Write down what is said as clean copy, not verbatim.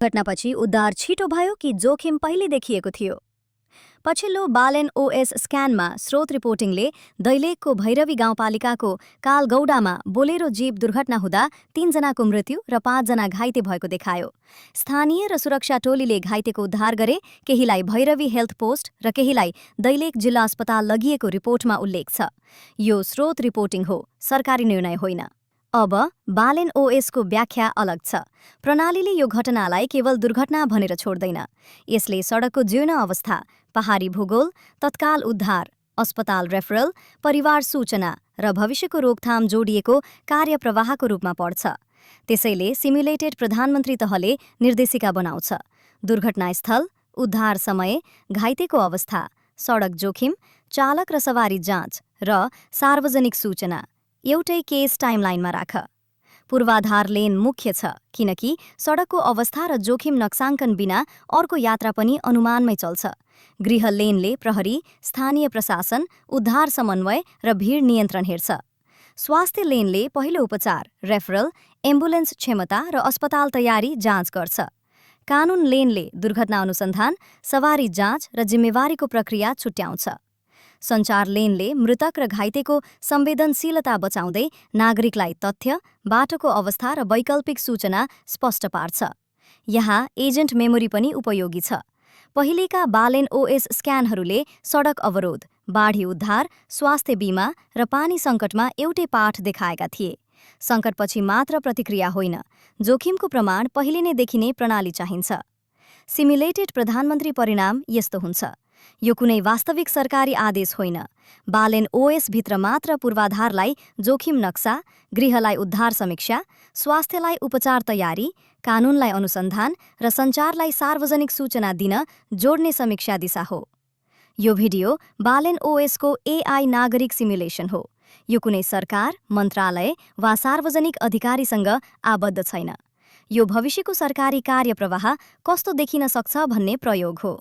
घटनापछि उद्धार छिटो भयो कि जोखिम पहिले देखिएको थियो? पछिल्लो बालेन ओएस स्क्यानमा स्रोत रिपोर्टिङले दैलेखको भैरवी गाउँपालिकाको कालगौडामा बोलेरो जीप दुर्घटना हुँदा 3 जनाको मृत्यु र 5 जना घाइते भएको देखायो। स्थानीय र सुरक्षा टोलीले घाइतेको उद्धार गरे, केहीलाई भैरवी हेल्थ पोस्ट र केहीलाई दैलेख जिल्ला अस्पताल लगिएको रिपोर्टमा उल्लेख छ। यो स्रोत रिपोर्टिङ हो, सरकारी निर्णय होइन। अब बालेन ओएसको व्याख्या अलग छ। प्रणालीले यो घटनालाई केवल दुर्घटना भनेर छोड्दैन। यसले सडकको जीर्ण अवस्था, पहाडी भूगोल, तत्काल उद्धार, अस्पताल रेफरल, परिवार सूचना र भविष्यको रोकथाम जोडिएको कार्यप्रवाहको रूपमा पढ्छ। त्यसैले सिमुलेटेड प्रधानमन्त्री तहले निर्देशिका बनाउँछ। दुर्घटनास्थल, उद्धार समय, घाइतेको अवस्था, सडक जोखिम, चालक र सवारी जाँच र सार्वजनिक सूचना एउटै केस टाइमलाइनमा राख। पूर्वाधार लेन मुख्य छ किनकि सडकको अवस्था र जोखिम नक्साङ्कन बिना अर्को यात्रा पनि अनुमानमै चल्छ। गृह लेनले प्रहरी, स्थानीय प्रशासन, उद्धार समन्वय र भीड नियन्त्रण हेर्छ। स्वास्थ्य लेनले पहिलो उपचार, रेफरल, एम्बुलेन्स क्षमता र अस्पताल तयारी जाँच गर्छ। कानुन लेनले दुर्घटना अनुसन्धान, सवारी जाँच र जिम्मेवारीको प्रक्रिया छुट्याउँछ। सञ्चार लेनले मृतक र घाइतेको संवेदनशीलता बचाउँदै नागरिकलाई तथ्य, बाटोको अवस्था र वैकल्पिक सूचना स्पष्ट पार्छ। यहाँ एजेन्ट मेमोरी पनि उपयोगी छ। पहिलेका बालेन ओएस स्क्यानहरूले सडक अवरोध, बाढी उद्धार, स्वास्थ्य बीमा र पानी सङ्कटमा एउटै पाठ देखाएका थिए। सङ्कटपछि मात्र प्रतिक्रिया होइन, जोखिमको प्रमाण पहिले नै देखिने प्रणाली चाहिन्छ। सिमुलेटेड प्रधानमन्त्री परिणाम यस्तो हुन्छ। यो कुनै वास्तविक सरकारी आदेश होइन। बालेन ओएस भित्र मात्र पूर्वाधारलाई जोखिम नक्सा, गृहलाई उद्धार समीक्षा, स्वास्थ्यलाई उपचार तयारी, कानुनलाई अनुसन्धान र सञ्चारलाई सार्वजनिक सूचना दिन जोड्ने समीक्षा दिशा हो। यो भिडियो बालेन ओएसको एआई नागरिक सिमुलेसन हो। यो कुनै सरकार, मन्त्रालय वा सार्वजनिक अधिकारीसँग आबद्ध छैन। यो भविष्यको सरकारी कार्यप्रवाह कस्तो देखिन सक्छ भन्ने प्रयोग हो।